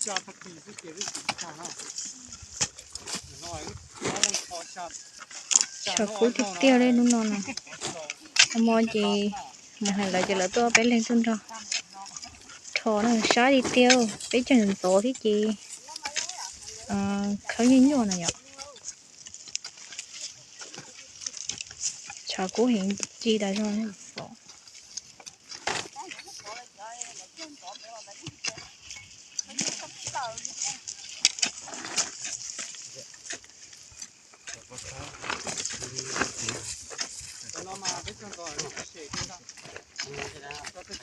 Tshav kub tiag tiag li hnub no na. Hmo ces mus hais lawv ces lawv tuaj peb leeg tuaj nrog rho na, sab tiag tiag, peb caug ntxov thiab ces khawb nyuaj nyuaj no yom. Tshav kub heev ci tas zog.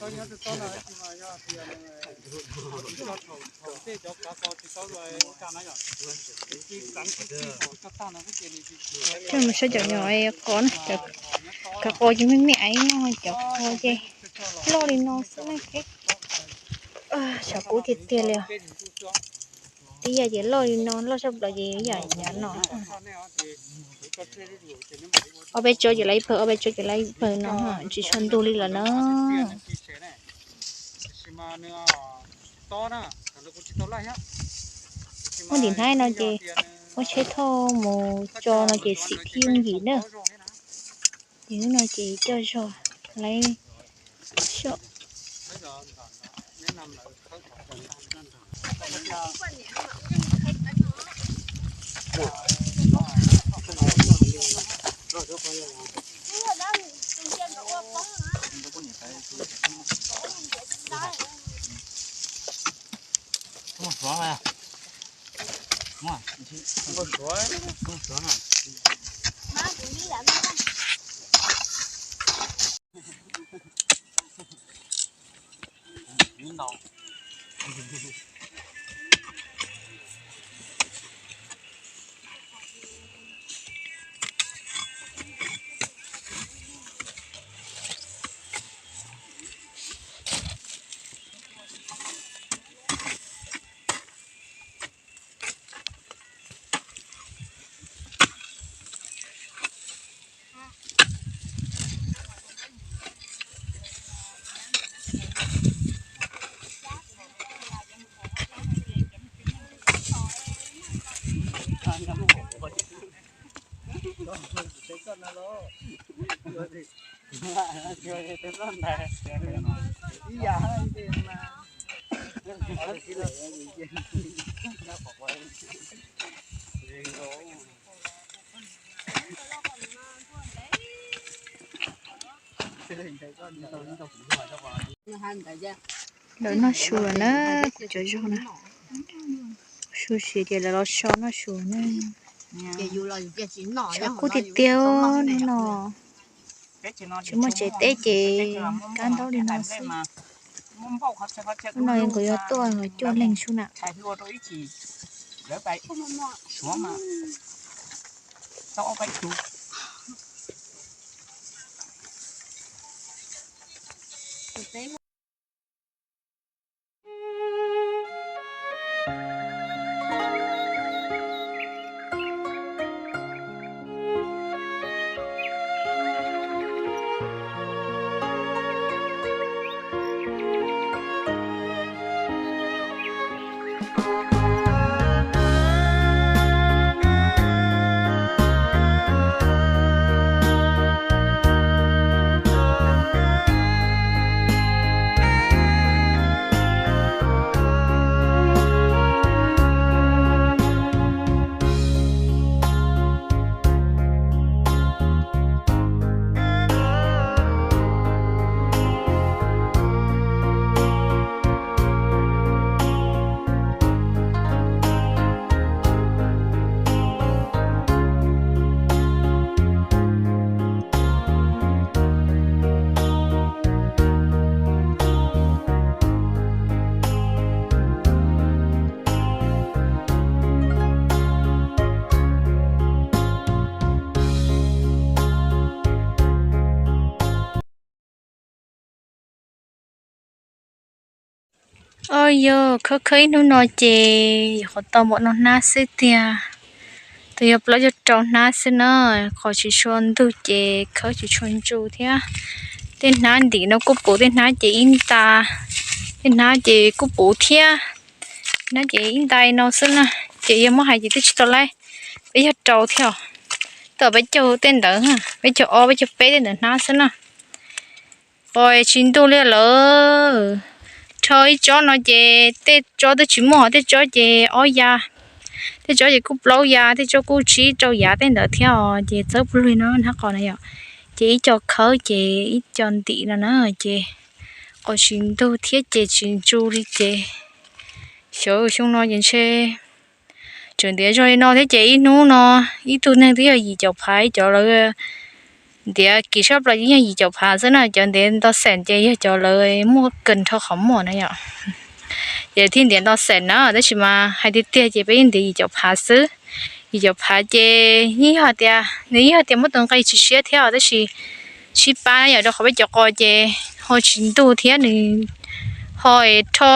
Coj mus saib cov nyuam qos na, cov qos ces me me aiv no, cov qos ces loj li no xwb na. Tshav kub tiag tiag li os. Ib yam ces loj li no, loj tshaj plaws ces ib yam yav no. Ob peb tsob ces lawv ib pawg, ob peb tsob ces lawv ib pawg no, tsis tshua ntug li lawm na. Muab ntim hnab no ces muab tsheb thauj mus tso no ces xim khib yooj yim na. Ces hnub no ces coj zog lawv xyuas. Lawv noj su lawm na, kuv cov zog na. Su siav ces lawv los so noj su na. Tshav kub tiag tiag no. Tsis muaj tsev teb ces kab ntaub li no xwb. Hnub no nkawd yuav tuaj cuaj leeg sub na. Auj yog khawb khawb ib hnub no ces yuav qhov tau npaum no hnab xwb tiag. Tus yog plaub caug rau hnab xwb na, qhov tsis tshua ntug ces khawb tsis tshua ntsu thiab. Tej hnab ntim no kuj puv, tej hnab ces ib nta, tej hnab ces kuj puv thiab. No ces ib ntais no xwb na, ces yog muab hais ces twb tsis tau laib, peb yog rau thiab os. Twb peb caug tej ntawd, peb caug ob peb caug peb tej ntawd hnab xwb na. Qos tsis ntug li lawm. Rho ib tsob no ces tej tsob twb tsis muaj, tej tsob ces ob ya, tej tsob ces kuj plaub ya, tej tsob kuj tsib rau yav tej ntawd thiab os. Ces txawb puag lug no hnab qos na yom. Ces ib co khawb ces ib co ntim no na, ces qos tsis ntug thiab ces tsis ntsu li ces xyov xyoo no ces ntshe tseem ntiav zog li no thiab ces ib hnub no ib tug neeg twb yog yim caum phav, ib cov lawv ntiav kim tshaj plaws yeej yog yim caum phav xwb na, cov ntiav nto xees ces yog cov lawv muaj kawg nrho qhov muag na yom. Ces thiaj ntiav nto xees na, tab sis mas hais tiag tiag ces peb yeej ntiav yim caum phav xwb. Yim caum phav ces yeej yog tias nws yeej yog tias muab tus nqi tsis siab thiab os, tab sis sib pab na yom, rau qhov peb cov qos ces ho tsis ntug thiab nws ho rho,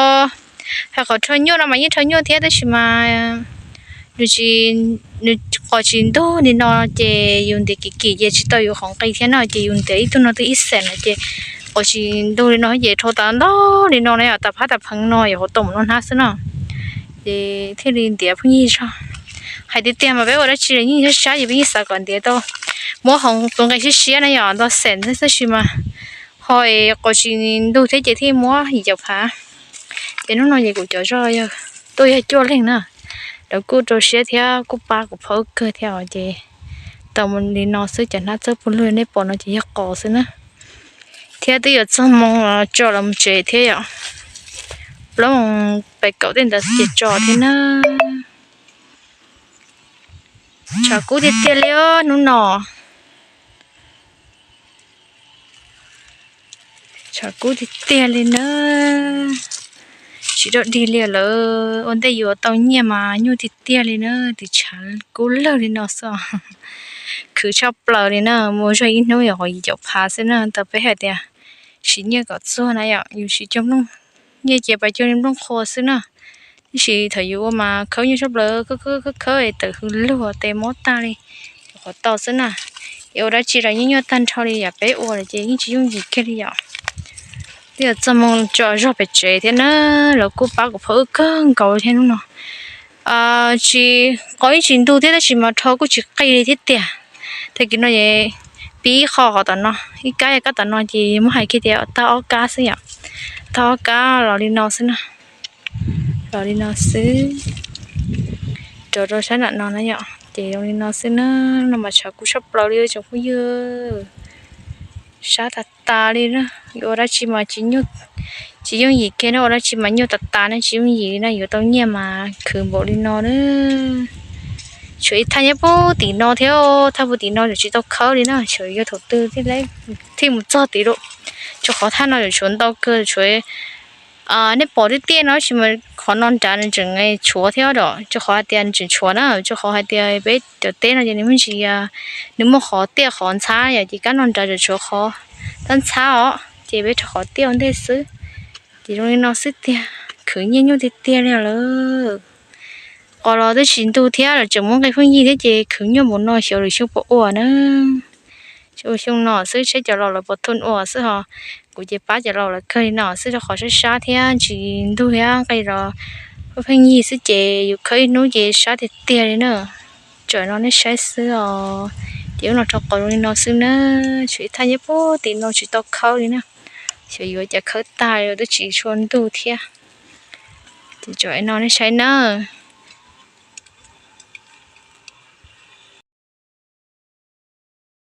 hais qhov rho nyuaj no mas yeej rho nyuaj thiab tab sis mas nws tsis, nws qos tsis ntug li no ces yus ntiav kim kim ces tsis tau yus qhov nqi thiab no ces yus ntiav ib tug no twb ib xees lawm ces qos tsis ntug li no ces rho tas ntau li no na yom, tas phab tas pheev no yuav qhov tau mus no hnab xwb no. Ces thiaj li ntiav pheej yig zog. Hais tiag tiag mas peb ua dab tsi los yeej sab sab ces peb yeej xav kom ntiav tau muab hauv tus nqi siab siab na yom, nto xees tab sis mas ho qos tsis ntug thiab ces thiaj muab yim caum phav. Ces hnub no ces kuv cov zog yog tuaj yog cuaj leeg na, lawv kuj rau siab thiab kuj pab kuv phauj kawg thiab os. Ces tau mus li no xwb, cov hnab txawb puag lug nej pom no ces yog qos xwb na. Thiab twb yuav txog moo tso los mus tsev thiab yom. Plaub moos pes kaum tej ntawd ces tso thiab na. Tshav kub tiag tiag li os hnub no. Tshav kub tiag tiag li na. Tsis dog dig li lawm, ua ntej yuav tau nyiaj mas nyuaj tiag tiag li na, tus tshav kub lawg li no xwb. Khwv tshaj plaws li na, mus zog ib hnub yuav qhov yim caum phav xwb na, tau peb hais tias siv nyiaj kom txuag na yom, yus siv cog nplooj, nyiaj ces pais cog li nplooj qhua xwb na. Tab sis thaum yus ua mas khawb nyuaj tshaj plaws, khawb khawb tawm hws lug tes mob tag li, qhov tau xwb na. Es ua dab tsi los yeej nyuaj tag nrho li, yam peb ua lawm ces yeej tsis yooj yim kiag li yom. Twb yuav txog moo tso zog pem tsev thiab na, lawv kuj pab kuv phauj wb kawg nkaus thiab hnub no. Tsis, qos ib tsis ntug thiab tab sis mas rho kuj tsis qig li thiab tiag. Tag kis no es pib ib qho qhov tom no, ib kab ib kab tom no ces muab hais kiag tias tag ob kab xwb yom. Tag ob kab los li no xwb na. Los li no xwb. Rau rau sab nram no na yom, ces zoo li no xwb na. No mas tshav kub tshaj plaws li tsoom phooj ywg. Sab tas tas li na, yuav ua dab tsi mas tsis yooj yim kiag na, ua dab tsi mas nyuaj tas tas na, tsis yooj yim li na, yuav tau nyiaj mas khwv npaum li no na. Tshuav ib thaj nyob puag tim no thiab, thaj puag tim no tseem tsis tau khawb li na, tshuav yog thaum twg thiaj mus txog tid lawm. Rau qhov thaj no yuav tshuav ntau kawg, tshuav, nej pom tiaj tiaj no tab sis mas qhov no nrad nws tseem tshuav thiab os, rau qhov hais tias nws tseem tshuav na, rau qhov hais tias peb cov teb no ces nws me ntsis, nws muaj qhov tiaj qhov ntxhab yom, ces kab no nrad tseem tshuav qhov tab ntxhab os, ces peb rho qhov tiaj ua ntej xwb. Ces zoo li no xwb tiag, khwv nyiaj nyuaj tiag tiag li lawm. Qos los twb tsis ntug thiab los tseem muab nqi pheej yig thiab ces khwv nyuaj npaum no xyov lwm xyoo puas ua na. Xyov ua xyoo no xwb, saib cov laus lawv puas thoob ua xwb ho. Kuv ces pab cov laus lawv kawg li no xwb rau qhov sab sab thiab tsis ntug thiab nqi los pheej yig xwb ces yus khawb ib hnub ces sab tiag tiag li na. Tsam no nej saib xwb os. Ces ub no rau qos zoo li no xwb na, tshuav ib thaj nyob puag tim no tsis tau khawb li na. Xyov yuav cas khawb tag li twb tsis tshua ntug thiab. Ces tsam no nej saib na.